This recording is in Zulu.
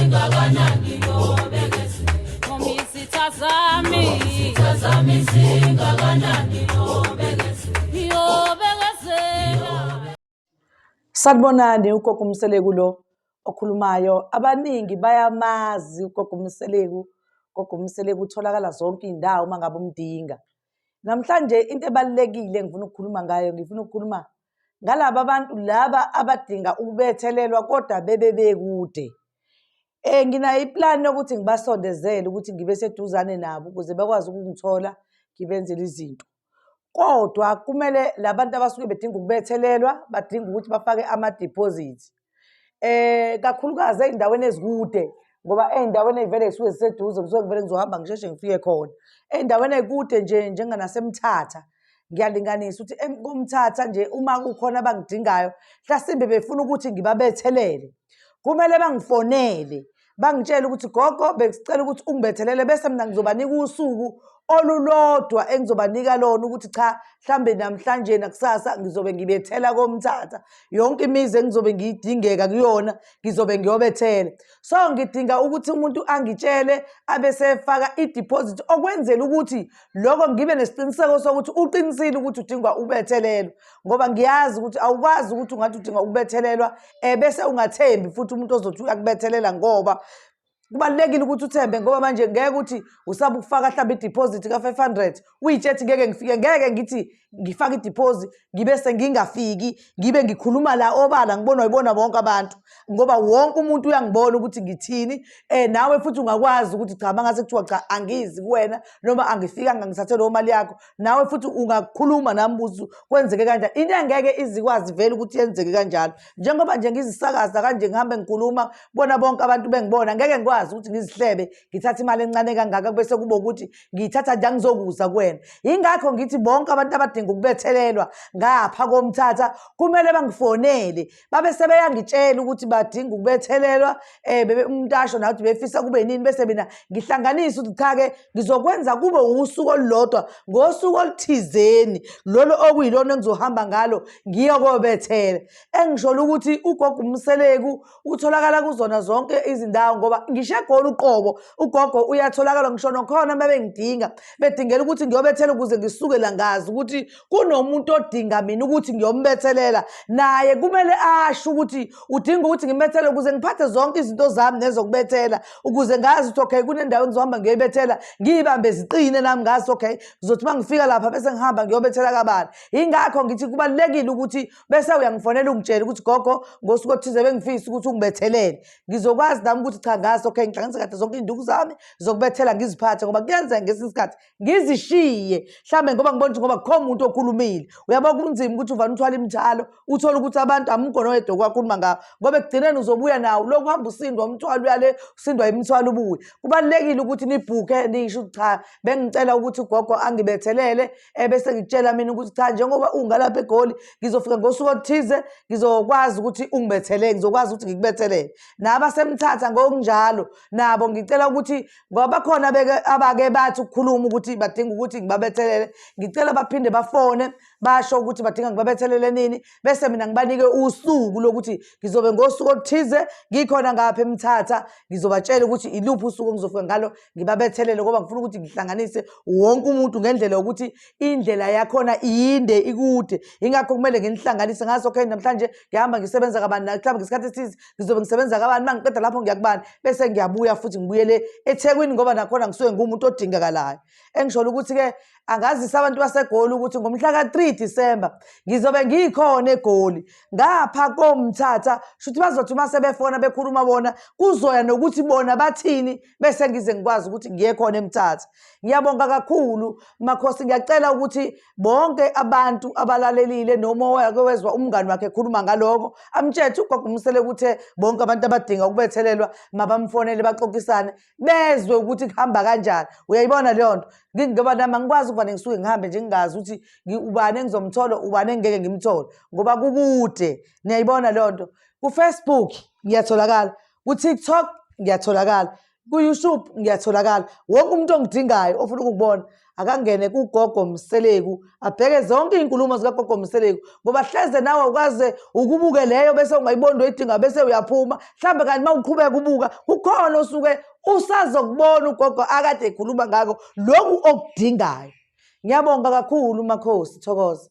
zingakanani yobekezela. Noma izitha zami. Izitha zami zingakanani yobekezela. Yobekezela. Sanibonani, uGogo Mseleku lo okhulumayo. Abaningi bayamazi uGogo Mseleku. UGogo Mseleku utholakala zonke iy'ndawo uma ngabe umdinga. Namhlanje into ebalulekile engifuna ukukhuluma ngayo, ngifuna ukukhuluma ngalaba bantu laba abadinga ukubethelelwa kodwa bebe bekude. Nginayo iplani yokuthi ngibasondezele ukuthi ngibe seduzane nabo ukuze bakwazi ukungithola ngibenzele izinto. Kodwa kumele la bantu abasuke bedinga ukubethelelwa badinga ukuthi bafake ama-deposit. Kakhulukazi ey'ndaweni ezikude ngoba ey'ndaweni ey'vele y'suke ziseduze kusuke kuvele ngizohamba ngisheshe ngifike khona. Ey'ndaweni ey'kude nje njenganaseMthatha, ngiyalinganisa ukuthi koMthatha nje uma kukhona abangidingayo, mhlasimbe befuna ukuthi ngibabethelele, kumele bangifonele bangitshele ukuthi gogo besicela ukuthi ungibethelele, bese mina ngizobanika usuku olulodwa engizobanika lona ukuthi cha, mhlambe namhlanje nakusasa ngizobe ngibethela koMthatha, yonke imizi engizobe ngiyidingeka kuyona ngizobe ngiyobethela. So ngidinga ukuthi umuntu angitshele abesefaka i-deposit okwenzela ukuthi lokho ngibe nesiqiniseko sokuthi uqinisile ukuthi udingwa ukubethelelwa, ngoba ngiyazi ukuthi awukwazi ukuthi ungathi udinga ukubethelelwa bese ungathembi futhi umuntu ozothi uyakubethelela, ngoba kubalulekile ukuthi uthembe, ngoba manje ngeke ukuthi usaba ukufaka mhlawumbe i-deposit ka-500 uyitshethi ngeke ngifike, ngeke ngithi ngifake i-deposit ngibe sengingafiki, ngibe ngikhuluma la obala ngibonwa yibona bonke abantu, ngoba wonke umuntu uyangibona ukuthi ngithini. Nawe futhi ungakwazi ukuthi cha, mangase kuthiwa cha angizi kuwena noma angifikanga ngithathe leyo mali yakho, nawe futhi ungakhuluma nami ubuze kwenzeke kanjani. Into engeke izikwazi vele ukuthi yenzeke kanjalo, njengoba nje ngizisakaza kanje ngihambe ngikhuluma bona bonke abantu bengibona, ngeke ngikwazi ukuthi ngizihlebe ngithathe imali encane kangaka bese kube ukuthi ngiyithatha nje angizokuza kuwena. Yingakho ngithi bonke abantu abadinga ukubethelelwa ngapha koMthatha kumele bangifonele babe sebeyangitshela ukuthi badinga ukubethelelwa, umuntu asho nawe ukuthi befisa kube nini, bese mina ngihlanganise ukuthi cha-ke ngizokwenza kube usuku olulodwa ngosuku oluthizeni lolo okuyilona engizohamba ngalo ngiyokobethela. Engisholo ukuthi uGogo uMseleku utholakala kuzona zonke izindawo, ngoba ngisho eGoli uqobo ugogo uyatholakala, ngisho nokhona uma bengidinga bedingela ukuthi ngiyobethela ukuze ngisuke la ngazi ukuthi kunomuntu odinga mina ukuthi ngiyombethelela, naye kumele asho ukuthi udinga ukuthi ngimbethele ukuze ngiphathe zonke izinto zami nezokubethela, ukuze ngazi ukuthi okay kunendawo engizohamba ngiyoyibethela, ngiyibambe ziqine nami ngazi okay ngizothi uma ngifika lapha bese ngihamba ngiyobethela kabani. Yingakho ngithi kubalulekile ukuthi bese uyangifonela ungitshele ukuthi gogo ngosuku othize bengifisa ukuthi ungibethelele, ngizokwazi nami ukuthi cha ngazi okay ngihlanganise kahle zonke iy'nduku zami zokubethela ngiziphathe, ngoba kuyenzeka ngesinye isikhathi ngizishiye mhlambe ngoba ngibona ukuthi ngoba kukho umuntu okhulumile. Uyabo kunzima ukuthi uvane uthwale imithwalo uthole ukuthi abantu amukho noyedwa okwakhuluma ngawo, ngoba ekugcineni uzobuya nawo lokhu uhamba usindwa umthwalo uyale usindwa imithwalo ubuye. Kubalulekile ukuthi nibhukhe nisho ukuthi cha bengicela ukuthi ugogo angibethelele, bese ngikutshela mina ukuthi cha njengoba ungalapha eGoli ngizofika ngosuku oluthize ngizokwazi ukuthi ungibethelele, ngizokwazi ukuthi ngikubethelele. NabaseMthatha ngokunjalo nabo ngicela ukuthi ngoba bakhona abake bathi ukukhuluma ukuthi badinga ukuthi ngibabethelele, ngicela baphinde bafone basho ukuthi badinga ngibabethelele nini, bese mina ngibanike usuku lokuthi ngizobe ngosuku oluthize ngikhona ngapha eMthatha, ngizobatshela ukuthi iluphi usuku engizofika ngalo ngibabethelele, ngoba ngifuna ukuthi ngihlanganise wonke umuntu ngendlela yokuthi indlela yakhona iyinde ikude. Yingakho kumele nginihlanganise ngaso okay namhlanje ngihamba ngisebenza kabani, mhlawumbe ngesikhathi esithize ngizobe ngisebenza kabani, uma ngiqeda lapho ngiyakubani, bese ngiyabuya futhi ngibuyele eThekwini, ngoba nakhona ngisuke ngiwumuntu odingakalayo. Engisholo ukuthi-ke angazisa abantu baseGoli ukuthi ngomhla ka-3 Disemba ngizobe ngikhona eGoli ngapha koMthatha, shuthi bazothi uma sebefona bekhuluma bona kuzoya nokuthi bona bathini, bese ngize ngikwazi ukuthi ngiye khona eMthatha. Ngiyabonga kakhulu Makhosi, ngiyacela ukuthi bonke abantu abalalelile noma owake wezwa umngani wakhe ekhuluma ngaloko amtshele uGogo uMseleku uthe bonke abantu abadinga ukubethelelwa mabamfonele baxoxisane bezwe ukuthi kuhamba kanjani. Uyayibona leyo nto? Ngoba nami angikwazi ukuvane ngisuke ngihambe nje ngingazi ukuthi ubani engizomthola ubani engingeke ngimthole, ngoba kukude. Niyayibona leyo nto? Ku-Facebook ngiyatholakala, ku-TikTok ngiyatholakala. Ku-YouTube ngiyatholakala. Wonke umuntu ongidingayo ofuna ukungibona akangene kuGogo Mseleku abheke zonke iy'nkulumo zikaGogo Mseleku ngoba hleze nawe ukaze ukubuke leyo bese ungayiboni oyidinga bese uyaphuma mhlawumbe kanti uma uqhubeka ubuka kukhona osuke usazokubona ugogo akade ekhuluma ngako lokhu okudingayo. Ngiyabonga kakhulu Makhosi, thokoza.